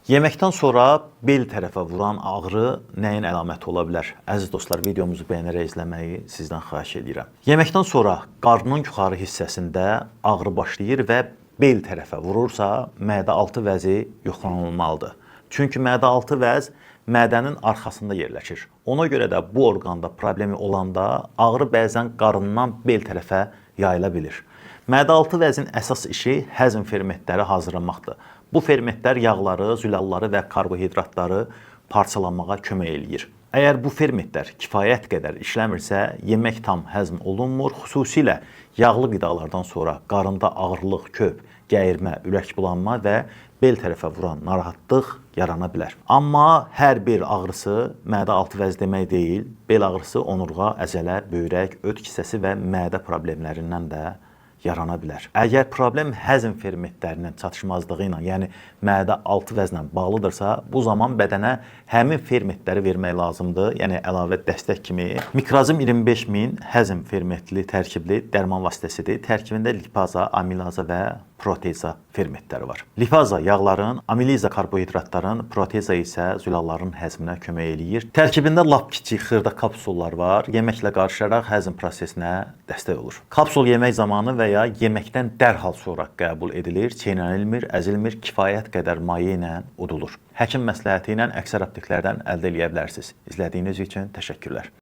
Yeməkdən sonra bel tərəfə vuran ağrı nəyin əlaməti ola bilər? Əziz dostlar, videomuzu bəyənərək izləməyi sizdən xahiş edirəm. Yeməkdən sonra qarnın yuxarı hissəsində ağrı başlayır və bel tərəfə vurursa, mədə altı vəzi yoxlanılmalıdır. Çünki mədə altı vəz mədənin arxasında yerləşir. Ona görə də bu orqanda problemi olanda ağrı bəzən qarından bel tərəfə yayıla bilir. Mədə altı vəzin əsas işi həzm fermentləri hazırlamaqdır. Bu fermentlər yağları, zülalları və karbohidratları parçalamağa kömək eləyir. Əgər bu fermentlər kifayət qədər işləmirsə, yemək tam həzm olunmur, xüsusilə yağlı qidalardan sonra qarında ağırlıq, köp, gəyirmə, ürək bulanma və bel tərəfə vuran narahatlıq yarana bilər. Amma hər bir ağrısı mədə altı vəz demək deyil. Bel ağrısı onurğa, əzələ, böyrək, öd kisəsi və mədə problemlərindən də yarana bilər. Əgər problem həzm fermentlərinin çatışmazlığı ilə, yəni mədə altı vəzlə bağlıdırsa, bu zaman bədənə həmin fermentləri vermək lazımdır. Yəni əlavə dəstək kimi Mikrazim 25000 həzm fermentli tərkibli dərman vasitəsidir. Tərkibində lipaza, amilaza və proteza fermentləri var. Lipaza yağların, amiliza karbohidratların, proteza isə zülalların həzminə kömək eləyir. Tərkibində lap kiçik xırda kapsullar var. Yeməklə qarışaraq həzm prosesinə dəstək olur. Kapsul yemək zamanı və ya yeməkdən dərhal sonra qəbul edilir, çeynənilmir, əzilmir, kifayət qədər maye ilə udulur. Həkim məsləhəti ilə əksər apteklərdən əldə eləyə bilərsiniz. İzlədiyiniz üçün təşəkkürlər.